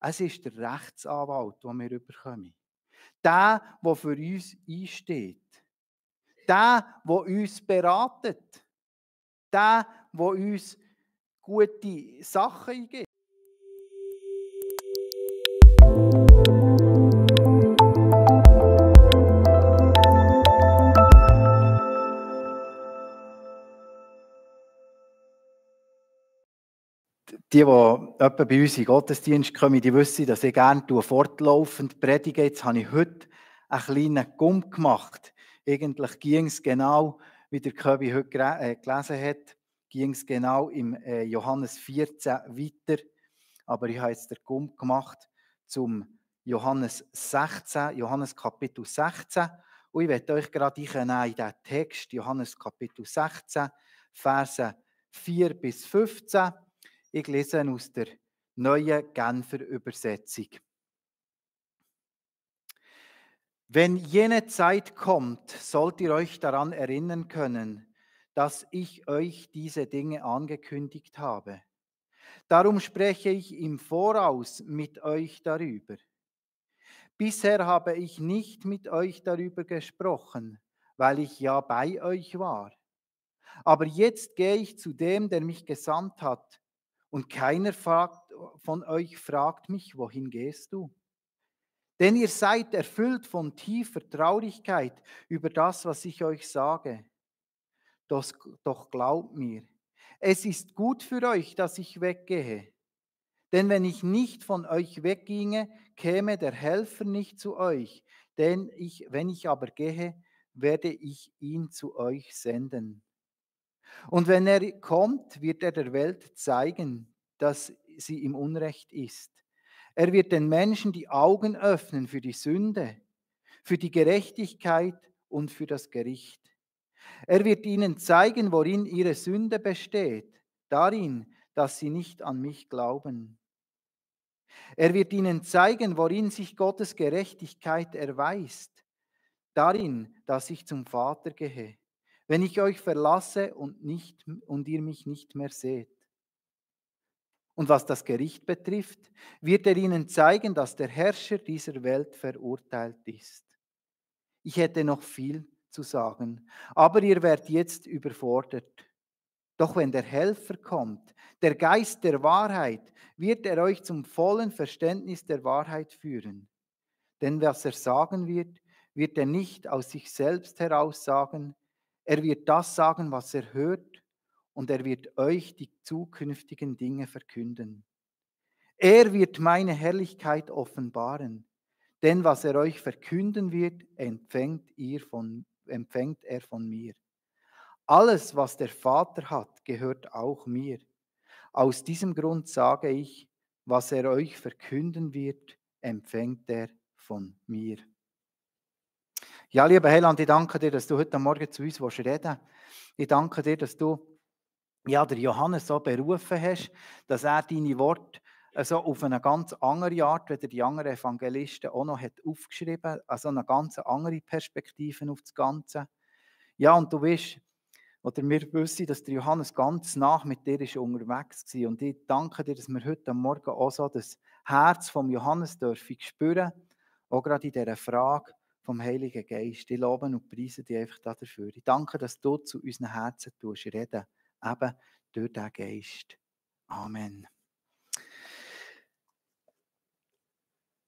Es ist der Rechtsanwalt, den wir bekommen. Der für uns einsteht. Der uns beratet. Der uns gute Sachen eingibt. Die etwa bei uns in den Gottesdienst kommen, die wissen, dass ich gerne fortlaufend predige. Jetzt habe ich heute einen kleinen Gump gemacht. Eigentlich ging es genau, wie der Köbi heute gelesen hat, ging es genau im Johannes 14 weiter. Aber ich habe jetzt den Gump gemacht zum Johannes 16, Johannes Kapitel 16. Und ich werde euch gerade in diesen Text, Johannes Kapitel 16, Verse 4 bis 15. Ich lese aus der neuen Genfer Übersetzung. Wenn jene Zeit kommt, sollt ihr euch daran erinnern können, dass ich euch diese Dinge angekündigt habe. Darum spreche ich im Voraus mit euch darüber. Bisher habe ich nicht mit euch darüber gesprochen, weil ich ja bei euch war. Aber jetzt gehe ich zu dem, der mich gesandt hat, und keiner von euch fragt mich, wohin gehst du? Denn ihr seid erfüllt von tiefer Traurigkeit über das, was ich euch sage. Doch glaubt mir, es ist gut für euch, dass ich weggehe. Denn wenn ich nicht von euch wegginge, käme der Helfer nicht zu euch. Wenn ich aber gehe, werde ich ihn zu euch senden. Und wenn er kommt, wird er der Welt zeigen, dass sie im Unrecht ist. Er wird den Menschen die Augen öffnen für die Sünde, für die Gerechtigkeit und für das Gericht. Er wird ihnen zeigen, worin ihre Sünde besteht, darin, dass sie nicht an mich glauben. Er wird ihnen zeigen, worin sich Gottes Gerechtigkeit erweist, darin, dass ich zum Vater gehe, wenn ich euch verlasse und ihr mich nicht mehr seht. Und was das Gericht betrifft, wird er ihnen zeigen, dass der Herrscher dieser Welt verurteilt ist. Ich hätte noch viel zu sagen, aber ihr werdet jetzt überfordert. Doch wenn der Helfer kommt, der Geist der Wahrheit, wird er euch zum vollen Verständnis der Wahrheit führen. Denn was er sagen wird, wird er nicht aus sich selbst heraus sagen. Er wird das sagen, was er hört, und er wird euch die zukünftigen Dinge verkünden. Er wird meine Herrlichkeit offenbaren, denn was er euch verkünden wird, empfängt er von mir. Alles, was der Vater hat, gehört auch mir. Aus diesem Grund sage ich, was er euch verkünden wird, empfängt er von mir. Ja, lieber Heiland, ich danke dir, dass du heute Morgen zu uns reden willst. Ich danke dir, dass du den Johannes so berufen hast, dass er deine Worte so auf eine ganz andere Art, wie die anderen Evangelisten auch noch aufgeschrieben hat, also eine ganz andere Perspektive auf das Ganze. Ja, und du weißt, oder wir wissen, dass der Johannes ganz nah mit dir unterwegs war. Und ich danke dir, dass wir heute Morgen auch so das Herz vom Johannes dürfen spüren, auch gerade in dieser Frage vom Heiligen Geist. Ich lobe und preise dich einfach dafür. Ich danke, dass du zu unseren Herzen reden, eben durch diesen Geist. Amen.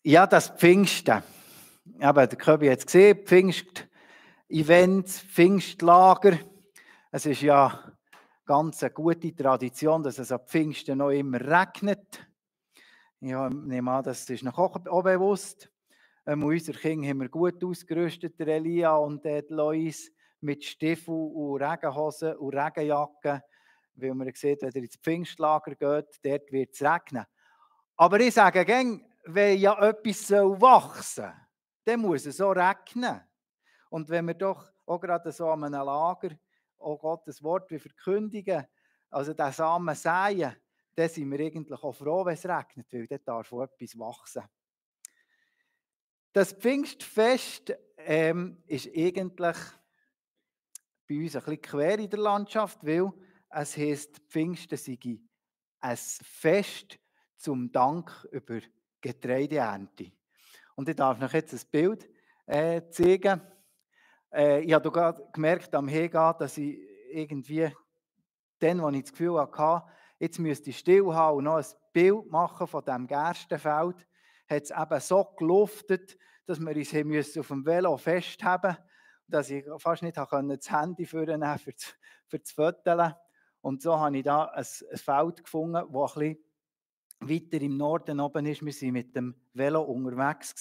Ja, das Pfingsten. Aber der Köbi hat es gesehen, Pfingst-Events, Pfingstlager. Es ist ja ganz eine gute Tradition, dass es am Pfingsten noch immer regnet. Ich nehme an, das ist noch auch bewusst. Unsere Kinder haben wir gut ausgerüstet, der Elia und Lois, mit Stiefeln und Regenhosen und Regenjacken, weil man sieht, wenn ihr ins Pfingstlager geht, dort wird es regnen. Aber ich sage gerne, wenn ja etwas wachsen soll, dann muss es so regnen. Und wenn wir doch auch gerade so an einem Lager auch Gottes Wort verkündigen, also den Samen säen, dann sind wir eigentlich auch froh, wenn es regnet, weil dann darf auch etwas wachsen. Das Pfingstfest ist eigentlich bei uns ein bisschen quer in der Landschaft, weil es heisst, Pfingsten sei ein Fest zum Dank über Getreideernte. Und ich darf euch jetzt ein Bild zeigen. Ich habe gerade gemerkt am Hingehen, dass ich irgendwie dann, als ich das Gefühl hatte, jetzt müsste ich still haben und noch ein Bild machen von diesem Gerstenfeld, hat es eben so geluftet, dass wir uns auf dem Velo festhalten mussten, dass ich fast nicht das Handy vornehmen für das Foteln. Und so habe ich da ein Feld gefunden, das ein bisschen weiter im Norden oben ist. Wir waren mit dem Velo unterwegs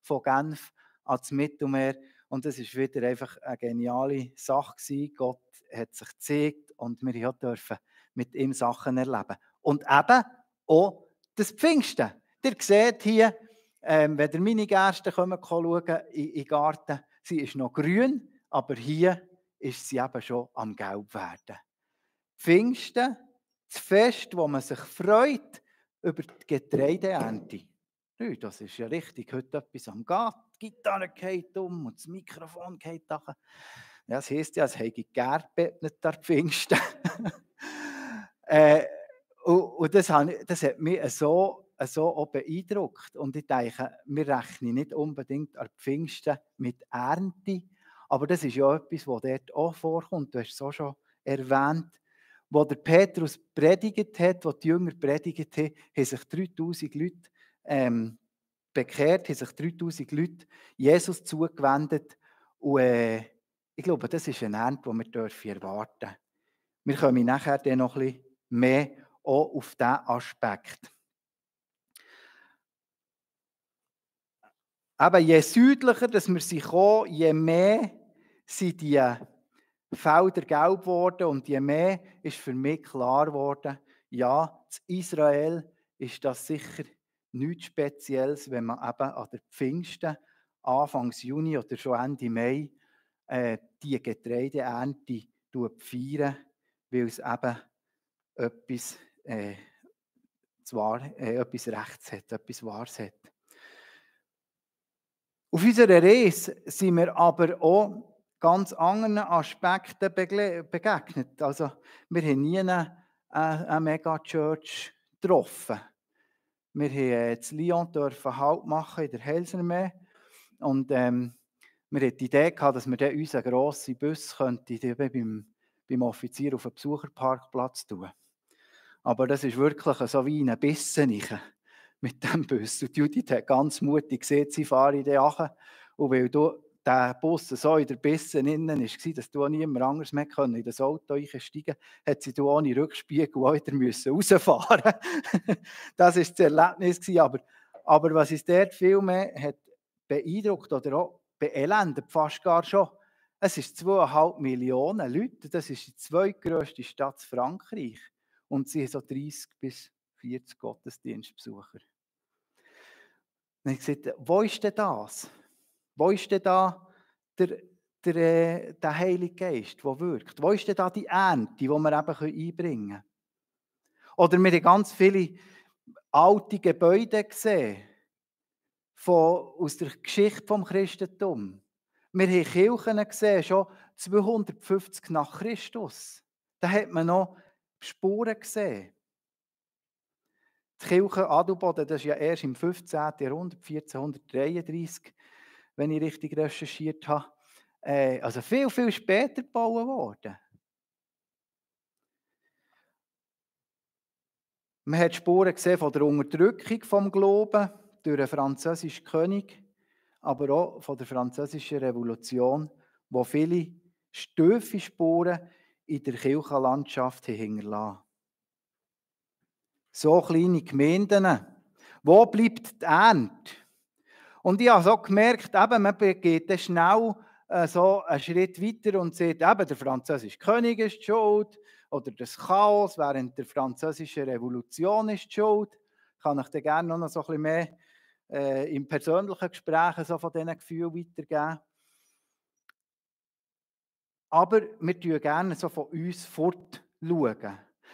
von Genf ans Mittelmeer. Und das war wieder einfach eine geniale Sache gewesen. Gott hat sich gezeigt und wir durften mit ihm Sachen erleben. Und eben auch das Pfingsten. Ihr seht hier, wenn ihr meine Gerste schauen in den Garten, sie ist noch grün, aber hier ist sie eben schon am Gelb werden. Pfingsten, das Fest, wo man sich freut über die Getreideernte. Ja, das ist ja richtig, heute etwas am Gehen. Die Gitarre geht um und das Mikrofon geht nach. Ja, das heisst ja, es hätte geerbet, nicht der Pfingsten. Und das hat mich so auch beeindruckt. Und ich denke, wir rechnen nicht unbedingt an Pfingsten mit Ernte, aber das ist ja etwas, was dort auch vorkommt. Du hast es auch schon erwähnt. Wo der Petrus predigt hat, wo die Jünger predigt haben, haben sich 3000 Leute bekehrt, haben sich 3000 Leute Jesus zugewendet. Und ich glaube, das ist eine Ernte, die wir erwarten dürfen. Wir kommen nachher dann noch ein bisschen mehr auch auf diesen Aspekt. Eben, je südlicher dass wir kommen, je mehr sind die Felder gelb geworden und je mehr ist für mich klar geworden, ja, in Israel ist das sicher nichts Spezielles, wenn man eben an der Pfingsten, Anfang Juni oder schon Ende Mai, die Getreideernte feiern, weil es eben etwas, etwas Rechts hat, etwas Wahres hat. Auf unserer Reise sind wir aber auch ganz anderen Aspekten begegnet. Also, wir haben nie eine Megachurch getroffen. Wir haben in Lyon Halt machen in der Helsermee. Und wir hatten die Idee gehabt, dass wir dann unseren grossen Bus beim Offizier auf den Besucherparkplatz tun. Aber das ist wirklich so wie ein Bissen mit dem Bus. Und Judith hat ganz mutig gesehen, sie fahren da rein. Und weil der Bus so in der Bissen innen war, dass du niemand anderes mehr in das Auto einsteigen konnte, hat sie ohne Rückspiegel auch wieder rausfahren Das war das Erlebnis. Aber was uns dort viel mehr hat beeindruckt oder auch beelendet, fast gar schon, es sind 2,5 Millionen Leute. Das ist die zweitgrösste Stadt Frankreich. Und sie haben so 30 bis 40 Gottesdienstbesucher. Und ich gesagt, wo ist denn das? Wo ist denn da der Heilige Geist, der wirkt? Wo ist denn da die Ernte, die wir eben einbringen können? Oder wir haben ganz viele alte Gebäude gesehen, aus der Geschichte des Christentums. Wir haben Kirchen gesehen, schon 250 nach Christus. Da hat man noch Spuren gesehen. Die Kirche Adelboden, das ist ja erst im 15. Jahrhundert, 1433, wenn ich richtig recherchiert habe. Also viel, viel später gebaut worden. Man hat Spuren gesehen von der Unterdrückung des Glaubens durch den französischen König, aber auch von der französischen Revolution, wo viele stiefe Spuren in der Kirchenlandschaft hinterlassen. So kleine Gemeinden. Wo bleibt die Ernte? Und ich habe so gemerkt, eben, man geht dann schnell so einen Schritt weiter und sagt, eben, der französische König ist die Schuld oder das Chaos während der französischen Revolution ist die Schuld. Ich kann euch dann gerne noch so ein bisschen mehr im persönlichen Gespräch so von diesen Gefühlen weitergeben. Aber wir schauen gerne so von uns fort.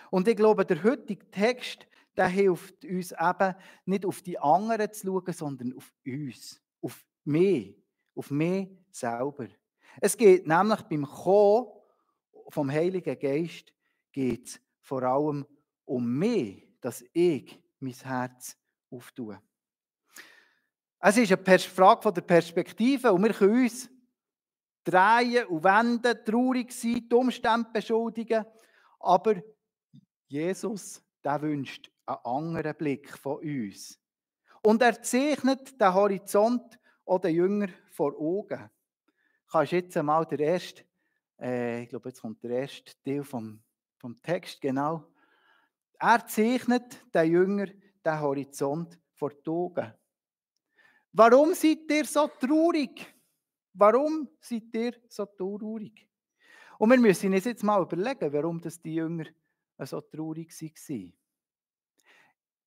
Und ich glaube, der heutige Text, der hilft uns eben, nicht auf die anderen zu schauen, sondern auf uns, auf mich selber. Es geht nämlich beim Kommen vom Heiligen Geist geht's vor allem um mich, dass ich mein Herz auftue. Es ist eine Frage von der Perspektive und wir können uns drehen und wenden, traurig sein, die Umstände beschuldigen, aber Jesus, der wünscht einen anderen Blick von uns. Und er zeichnet den Horizont auch den Jünger vor Augen. Kannst jetzt einmal der erste, ich glaube, jetzt kommt der erste Teil vom Text, genau. Er zeichnet den Jünger den Horizont vor die Augen. Warum seid ihr so traurig? Warum seid ihr so traurig? Und wir müssen uns jetzt mal überlegen, warum das die Jünger so traurig waren.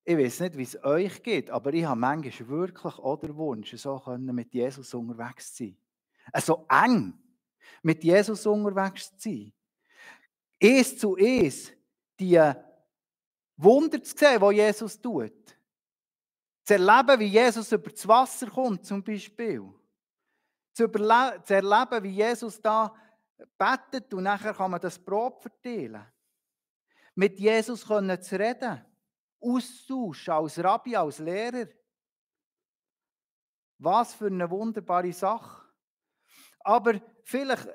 Ich weiß nicht, wie es euch geht, aber ich habe manchmal wirklich auch den Wunsch, so mit Jesus unterwegs zu sein. So eng mit Jesus unterwegs zu sein. Eins zu eins die Wunder zu sehen, die Jesus tut. Zu erleben, wie Jesus über das Wasser kommt, zum Beispiel. Zu erleben, wie Jesus da betet und nachher kann man das Brot verteilen. Mit Jesus können zu reden. Austauschen als Rabbi, als Lehrer. Was für eine wunderbare Sache. Aber vielleicht,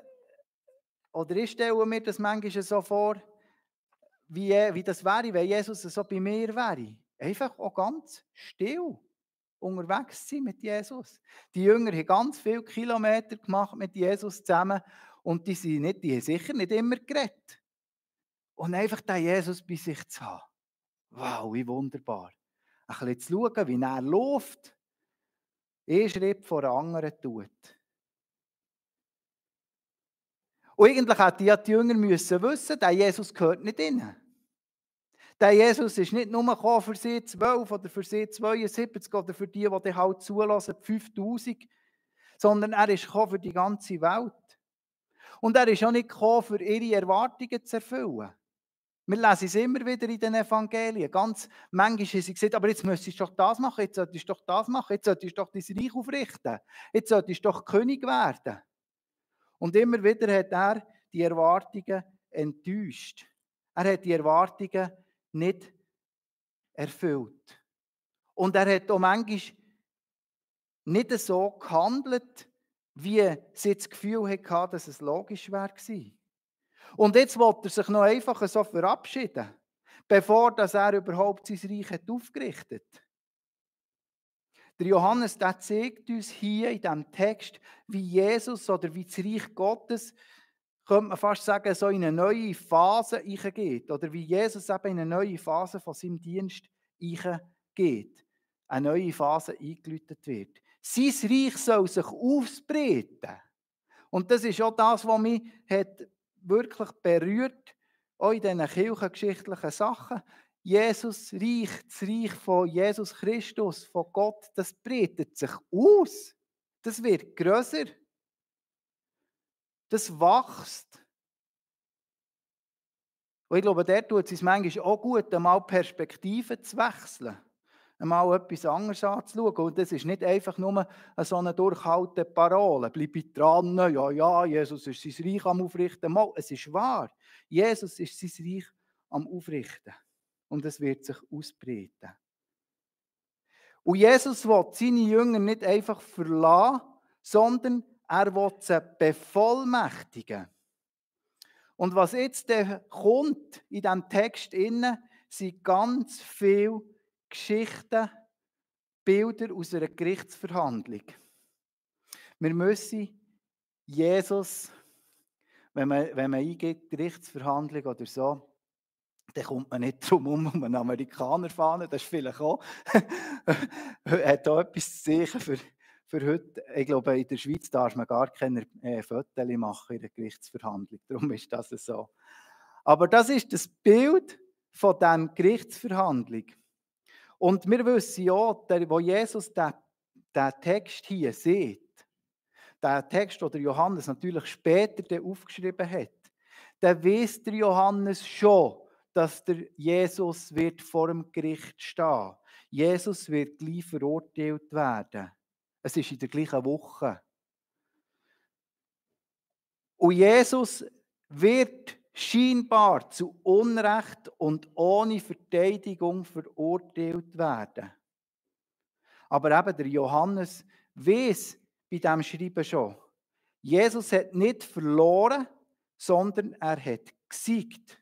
oder ich stelle mir das manchmal so vor, wie das wäre, wenn Jesus so bei mir wäre. Einfach auch ganz still unterwegs sein mit Jesus. Die Jünger haben ganz viele Kilometer gemacht mit Jesus zusammen und die haben sicher nicht immer geredet. Und einfach den Jesus bei sich zu haben. Wow, wie wunderbar. Ein bisschen zu schauen, wie er läuft, einen Schritt vor den anderen tut. Und eigentlich hätten ja die Jünger müssen wissen, der Jesus gehört nicht ihnen. Der Jesus ist nicht nur gekommen für sie 12 oder für sie 72 oder für die halt zulassen, 5000, sondern er ist gekommen für die ganze Welt. Und er ist auch nicht gekommen, für ihre Erwartungen zu erfüllen. Wir lesen es immer wieder in den Evangelien. Ganz manchmal haben sie gesagt, aber jetzt müsstest du doch das machen, jetzt solltest du doch das machen, jetzt solltest du doch dein Reich aufrichten, jetzt solltest du doch König werden. Und immer wieder hat er die Erwartungen enttäuscht. Er hat die Erwartungen nicht erfüllt. Und er hat auch manchmal nicht so gehandelt, wie sie das Gefühl hatten, dass es logisch wäre. Und jetzt wollte er sich noch einfach so verabschieden, bevor er überhaupt sein Reich hat aufgerichtet hat. Der Johannes, der zeigt uns hier in diesem Text, wie Jesus oder wie das Reich Gottes, könnte man fast sagen, so in eine neue Phase hineingeht. Oder wie Jesus eben in eine neue Phase von seinem Dienst hineingeht. Eine neue Phase eingeläutet wird. Sein Reich soll sich ausbreiten. Und das ist auch das, was mich hat wirklich berührt, auch in diesen kirchengeschichtlichen Sachen. Jesus Reich, das Reich von Jesus Christus, von Gott, das breitet sich aus. Das wird grösser. Das wächst. Und ich glaube, der tut es manchmal auch gut, einmal Perspektiven zu wechseln. Einmal etwas anderes anzuschauen. Und das ist nicht einfach nur so eine durchhaltende Parole. Bleib dran, ja, Jesus ist sein Reich am Aufrichten. Mal, es ist wahr. Jesus ist sein Reich am Aufrichten. Und es wird sich ausbreiten. Und Jesus will seine Jünger nicht einfach verlassen, sondern er will sie bevollmächtigen. Und was jetzt kommt in diesem Text inne, sind ganz viele Geschichten, Bilder aus einer Gerichtsverhandlung. Wir müssen Jesus, wenn man eingeht, Gerichtsverhandlung oder so, dann kommt man nicht drum um einen Amerikaner fahren, das ist vielleicht auch, hat auch etwas zu sagen für heute. Ich glaube, in der Schweiz darf man gar keine Fotos machen in der Gerichtsverhandlung, darum ist das so. Aber das ist das Bild von dieser Gerichtsverhandlung. Und wir wissen ja, wo Jesus den Text hier sieht, der Text, den Johannes natürlich später aufgeschrieben hat, dann weiss der Johannes schon, dass der Jesus wird vor dem Gericht stehen. Jesus wird gleich verurteilt werden. Es ist in der gleichen Woche. Und Jesus wird scheinbar zu Unrecht und ohne Verteidigung verurteilt werden. Aber eben der Johannes weiss bei diesem Schreiben schon, Jesus hat nicht verloren, sondern er hat gesiegt.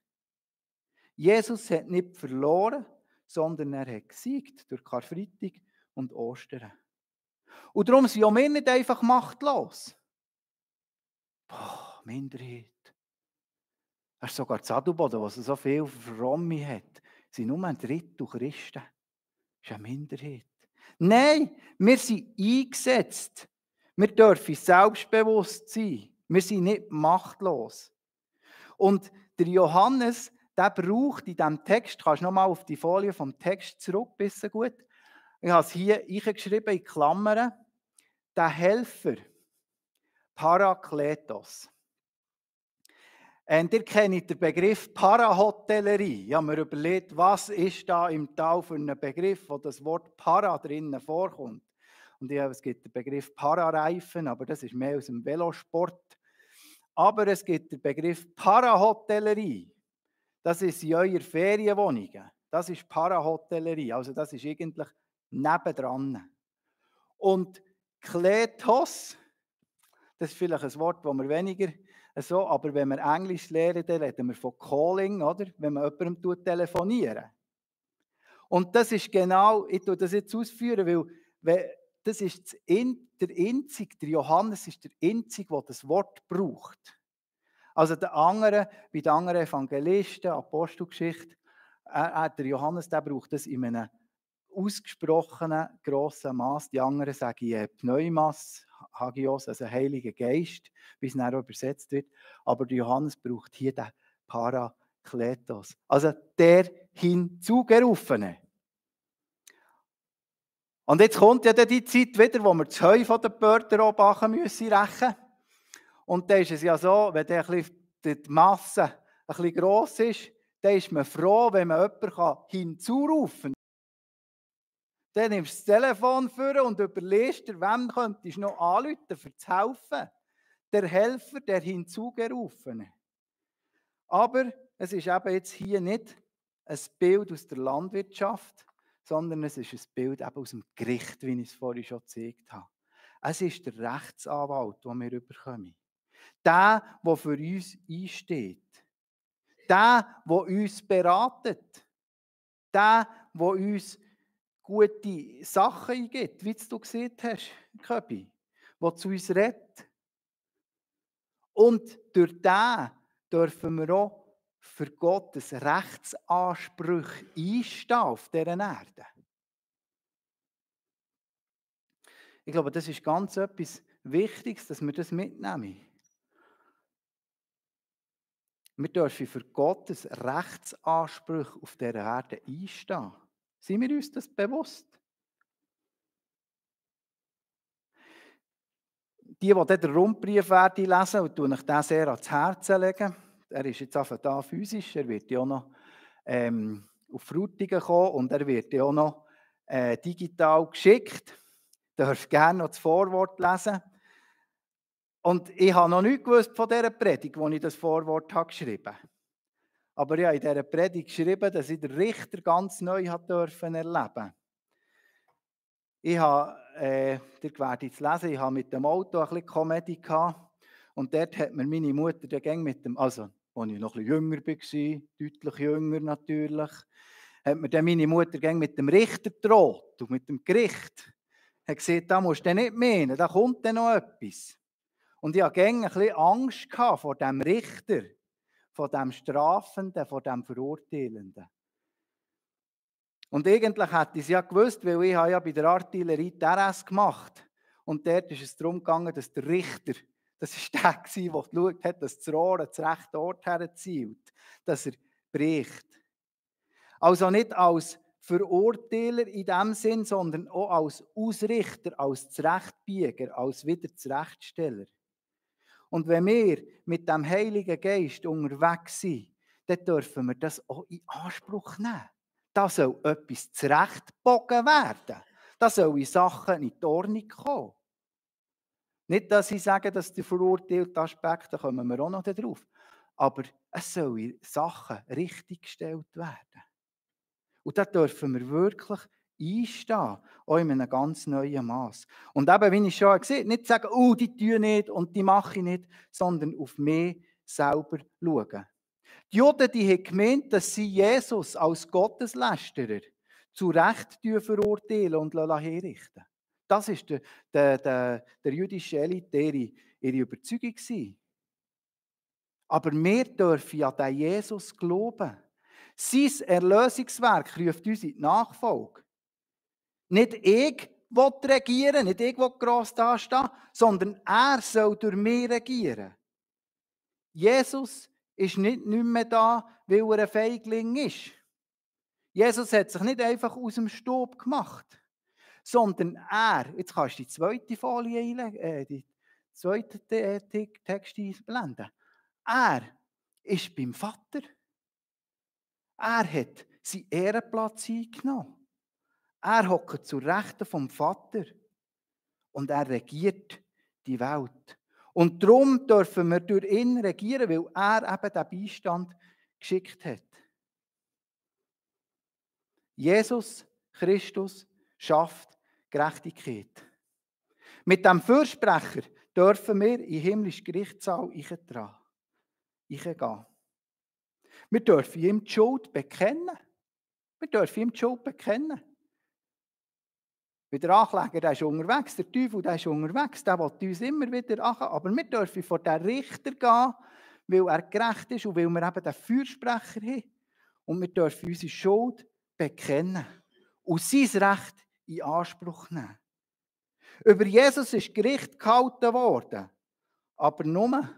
Jesus hat nicht verloren, sondern er hat gesiegt durch Karfreitag und Ostern. Und darum sind auch wir nicht einfach machtlos. Boah, Minderheit. Das ist sogar Adelboden, was so viel Fromme hat, sind nur ein Drittel Christen. Das ist eine Minderheit. Nein, wir sind eingesetzt. Wir dürfen selbstbewusst sein. Wir sind nicht machtlos. Und der Johannes, der braucht in diesem Text, kannst du nochmal auf die Folie vom Text zurück, bisschen gut. Ich habe es hier eingeschrieben in Klammern. Der Helfer, Parakletos. Und ihr kennt den Begriff Parahotellerie. Ich habe mir überlegt, was ist da im Tal für einen Begriff, wo das Wort Para drinnen vorkommt. Und es gibt den Begriff Parareifen, aber das ist mehr aus dem Velosport. Aber es gibt den Begriff Parahotellerie. Das ist in eurer Ferienwohnungen. Das ist Parahotellerie. Also das ist eigentlich nebendran. Und Kletos, das ist vielleicht ein Wort, das wir weniger so, aber wenn wir Englisch lernen, dann reden wir von Calling, oder? Wenn man jemandem telefonieren. Und das ist genau, ich tue das jetzt ausführen, weil das ist der Einzige, der Johannes ist der Einzige, der das Wort braucht. Also der andere, bei den anderen Evangelisten, Apostelgeschichte, der Johannes, der braucht das in einem ausgesprochenen grossen Maß. Die anderen sagen Pneumas, Hagios, also Heiliger Geist, wie es dann auch übersetzt wird. Aber der Johannes braucht hier den Parakletos, also der Hinzugerufene. Und jetzt kommt ja die Zeit wieder, wo wir das Heu von den Börtern rächen müssen. Und dann ist es ja so, wenn die Masse ein bisschen gross ist, dann ist man froh, wenn man jemanden hinzurufen kann. Dann nimmst du das Telefon vor und überlegst dir, wem könntest du noch anrufen, um zu helfen. Der Helfer, der Hinzugerufene. Aber es ist eben jetzt hier nicht ein Bild aus der Landwirtschaft, sondern es ist ein Bild eben aus dem Gericht, wie ich es vorhin schon gezeigt habe. Es ist der Rechtsanwalt, den wir bekommen. Der für uns einsteht. Der uns beratet. Der uns gute Sachen eingibt, wie du gesehen hast, Köbi, der zu uns redet. Und durch den dürfen wir auch für Gottes Rechtsansprüche einstehen auf dieser Erde. Ich glaube, das ist ganz etwas Wichtiges, dass wir das mitnehmen. Wir dürfen für Gottes Rechtsansprüche auf dieser Erde einstehen. Sind wir uns das bewusst? Die den Rundbrief lesen, und tue ich den sehr ans Herz legen. Er ist jetzt einfach da physisch, er wird ja auch noch auf Frutigen kommen und er wird ja auch noch digital geschickt. Ihr dürft gerne noch das Vorwort lesen. Und ich habe noch nichts gewusst von dieser Predigt, wo ich das Vorwort habe geschrieben habe. Aber ich habe in dieser Predigt geschrieben, dass ich den Richter ganz neu erleben durfte. Ich habe, ihr werdet jetzt lesen, ich habe mit dem Auto ein bisschen Comedy gehabt. Und dort hat mir meine Mutter dann mit dem, also als ich noch ein bisschen jünger war, deutlich jünger natürlich, hat mir dann meine Mutter mit dem Richter gedroht und mit dem Gericht. Hat gesagt, da musst du nicht meinen, da kommt dann noch etwas. Und ich hatte ein bisschen Angst vor dem Richter, vor dem Strafenden, vor dem Verurteilenden. Und eigentlich hätte ich es ja gewusst, weil ich ja bei der Artillerie die RS gemacht. Und dort ist es darum gegangen, dass der Richter, das war der, der geschaut hat, dass das Rohr ans rechte Ort herzielt, dass er bricht. Also nicht als Verurteiler in dem Sinn, sondern auch als Ausrichter, als Zurechtbieger, als Wiederzurechtsteller. Und wenn wir mit dem Heiligen Geist unterwegs sind, dann dürfen wir das auch in Anspruch nehmen. Da soll etwas zurechtgebogen werden. Da sollen Sachen in die Ordnung kommen. Nicht, dass ich sage, dass die verurteilten Aspekte, da kommen wir auch noch drauf. Aber es sollen Sachen richtiggestellt werden. Und da dürfen wir wirklich einstehen, auch in einem ganz neuen Maß. Und eben, wie ich schon gesagt habe, nicht sagen, oh, die tun nicht und die mache ich nicht, sondern auf mich selber schauen. Die Juden, die haben gemeint, dass sie Jesus als Gotteslästerer zu Recht verurteilen und herrichten. Das war der jüdische Elite ihre Überzeugung. Aber wir dürfen an diesen Jesus glauben. Sein Erlösungswerk ruft uns in die Nachfolge. Nicht ich will regieren, nicht ich will gross dastehen, sondern er soll durch mich regieren. Jesus ist nicht mehr da, weil er ein Feigling ist. Jesus hat sich nicht einfach aus dem Staub gemacht, sondern jetzt kannst du die zweite Folie einlegen, die zweite Text einblenden. Er ist beim Vater. Er hat seinen Ehrenplatz eingenommen. Er hockt zur Rechten vom Vater und er regiert die Welt. Und darum dürfen wir durch ihn regieren, weil er eben den Beistand geschickt hat. Jesus Christus schafft Gerechtigkeit. Mit dem Fürsprecher dürfen wir in den himmlischen Gerichtssaal eingehen. Wir dürfen ihm die Schuld bekennen. Wir dürfen ihm die Schuld bekennen. Der Ankläger, der ist unterwegs, der Teufel, der ist unterwegs, der will uns immer wieder ankommen. Aber wir dürfen vor den Richter gehen, weil er gerecht ist und weil wir eben den Fürsprecher haben. Und wir dürfen unsere Schuld bekennen und sein Recht in Anspruch nehmen. Über Jesus ist Gericht gehalten worden, aber nur,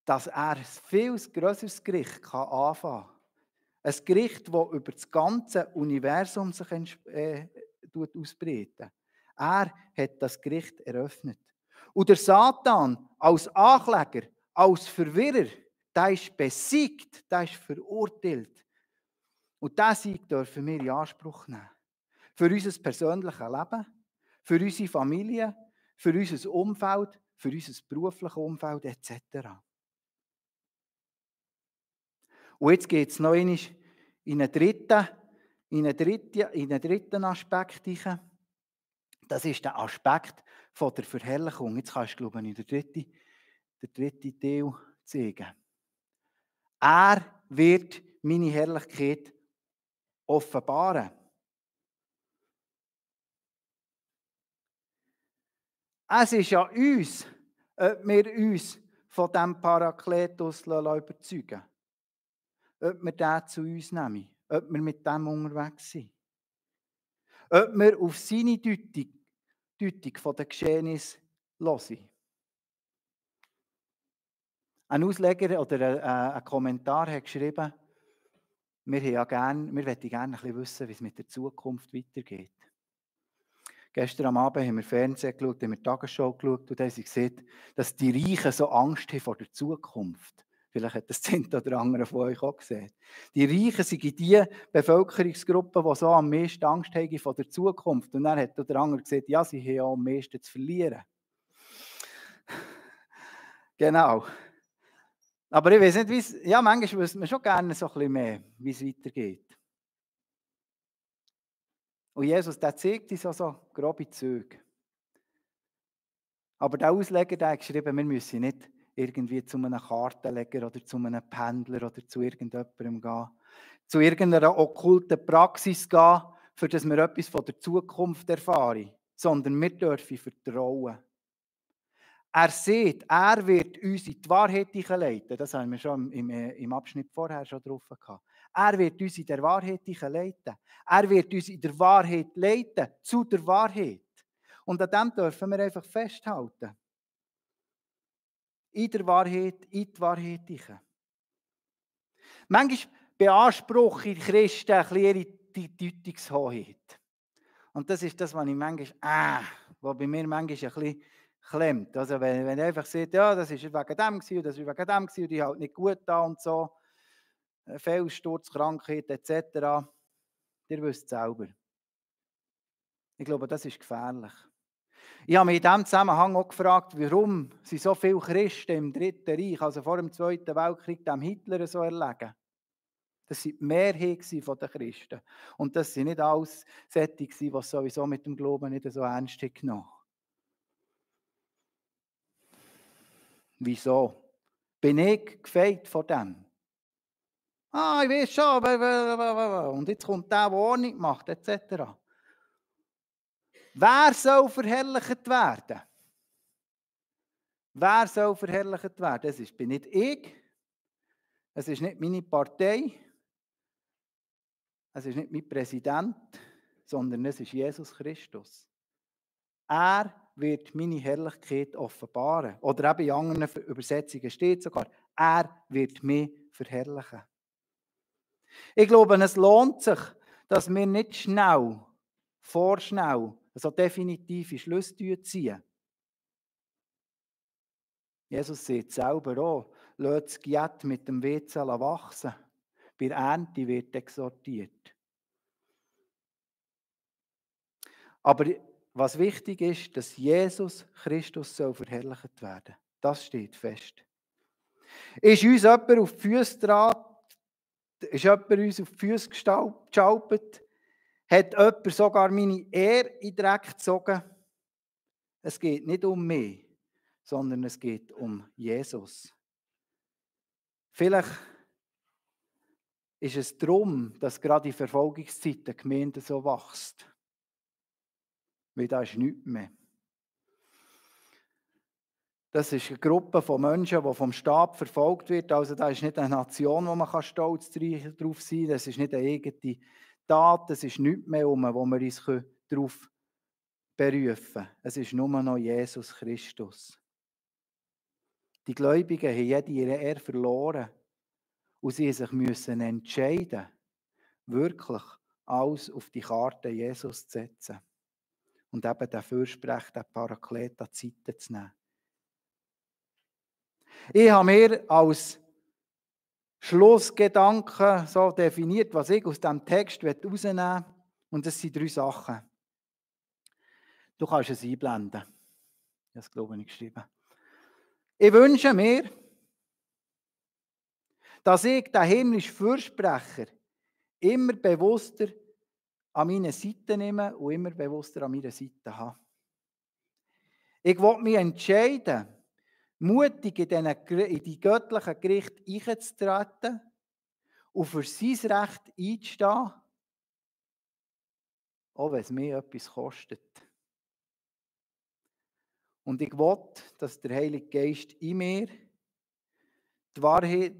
dass er ein viel grösseres Gericht anfangen kann. Ein Gericht, das über das ganze Universum sich ausbreitet. Er hat das Gericht eröffnet. Und der Satan als Ankläger, als Verwirrer, der ist besiegt, der ist verurteilt. Und diesen Sieg dürfen wir in Anspruch nehmen. Für unser persönliches Leben, für unsere Familie, für unser Umfeld, für unser berufliches Umfeld etc. Und jetzt geht es noch einmal in einen dritten Aspekt hinein. Das ist der Aspekt von der Verherrlichung. Jetzt kannst du, glaube ich, den dritten Teil zeigen. Er wird meine Herrlichkeit offenbaren. Es ist an uns, ob wir uns von diesem Parakletos überzeugen lassen. Ob wir den zu uns nehmen, ob wir mit dem unterwegs sind. Ob wir auf seine Deutung von den Geschehnissen hören. Ein Ausleger oder ein Kommentar hat geschrieben, wir möchten gerne ein bisschen wissen, wie es mit der Zukunft weitergeht. Gestern am Abend haben wir Fernsehen geschaut, haben wir die Tagesschau geschaut und da haben sie gesehen, dass die Reichen so Angst haben vor der Zukunft. Vielleicht hat das der eine oder andere von euch auch gesehen. Die Reichen sind die Bevölkerungsgruppe, die so am meisten Angst haben vor der Zukunft. Und dann hat der andere gesagt, ja, sie haben auch am meisten zu verlieren. Genau. Aber ich weiß nicht, wie es. Ja, manchmal wüsste man schon gerne so ein bisschen mehr, wie es weitergeht. Und Jesus, der zeigt uns so grobe Züge. Aber der Ausleger, der hat geschrieben, wir müssen nicht irgendwie zu einem Kartenleger oder zu einem Pendler oder zu irgendjemandem gehen, zu irgendeiner okkulten Praxis gehen, für das wir etwas von der Zukunft erfahren, sondern wir dürfen vertrauen. Er sieht, er wird uns in die Wahrheit leiten. Das haben wir schon im Abschnitt vorher schon drauf gehabt. Er wird uns in der Wahrheit leiten. Er wird uns in der Wahrheit leiten, zu der Wahrheit. Und an dem dürfen wir einfach festhalten. In der Wahrheit, in die Wahrheit. Manchmal beanspruchen die Christen ein bisschen ihre Deutungshoheit. Und das ist das, was ich manchmal, was bei mir manchmal ein bisschen klemmt. Also wenn ihr einfach seht, ja, das ist wegen dem gewesen, und das ist wegen dem gewesen, und die halt nicht gut da und so, Fehlsturz, Krankheit etc. Ihr wisst es selber. Ich glaube, das ist gefährlich. Ich habe mich in diesem Zusammenhang auch gefragt, warum sind so viele Christen im Dritten Reich, also vor dem Zweiten Weltkrieg, dem Hitler so erlegen. Das waren die Mehrheit der Christen. Und das sind nicht alles solche, die es sowieso mit dem Glauben nicht so ernst genommen haben. Wieso? Bin ich gefeit von dem? Ich weiß schon. Und jetzt kommt der Ordnung macht, etc. Wer soll verherrlicht werden? Wer soll verherrlicht werden? Bin nicht ich. Es ist nicht meine Partei. Es ist nicht mein Präsident, sondern es ist Jesus Christus. Er wird meine Herrlichkeit offenbaren. Oder eben in anderen Übersetzungen steht sogar, er wird mich verherrlichen. Ich glaube, es lohnt sich, dass wir nicht vorschnell, so definitive Schlüsse ziehen. Jesus sagt selber auch, lasst das Giet mit dem Weizen wachsen. Bei der Ernte wird exhortiert. Aber was wichtig ist, dass Jesus Christus soll verherrlicht werden. Das steht fest. Ist uns jemand auf die Füße getragen, ist jemand uns auf die Füße geschalpert, hat jemand sogar meine Ehre in den Dreck gezogen? Es geht nicht um mich, sondern es geht um Jesus. Vielleicht ist es darum, dass gerade in Verfolgungszeiten die Gemeinde so wächst. Weil da ist nichts mehr. Das ist eine Gruppe von Menschen, die vom Staat verfolgt wird. Also da ist nicht eine Nation, wo man stolz drauf sein kann. Das ist nicht eine eigene Tat. Das ist nichts mehr, wo wir uns darauf berufen können. Es ist nur noch Jesus Christus. Die Gläubigen haben jede ihre Ehre verloren. Und sie müssen sich entscheiden, wirklich alles auf die Karte Jesus zu setzen. Und eben den Fürsprecher, den Paraklet an die Seite zu nehmen. Ich habe mir als Schlussgedanken so definiert, was ich aus diesem Text herausnehmen will. Und das sind 3 Sachen. Du kannst es einblenden. Das glaube ich geschrieben. Ich wünsche mir, dass ich den himmlischen Fürsprecher immer bewusster an meine Seite nehme und immer bewusster an meiner Seite habe. Ich will mich entscheiden, mutig in die göttlichen Gerichte einzutreten und für sein Recht einzustehen, auch wenn es mir etwas kostet. Und ich will, dass der Heilige Geist in mir die Wahrheit,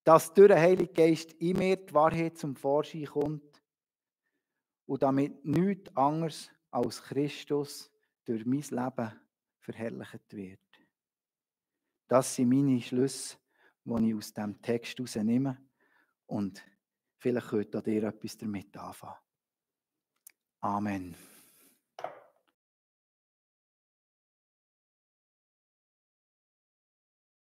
dass durch den Heiligen Geist in mir die Wahrheit zum Vorschein kommt und damit nichts anderes als Christus durch mein Leben verherrlicht wird. Das sind meine Schlüsse, die ich aus diesem Text herausnehme. Und vielleicht könnt ihr etwas damit anfangen. Amen.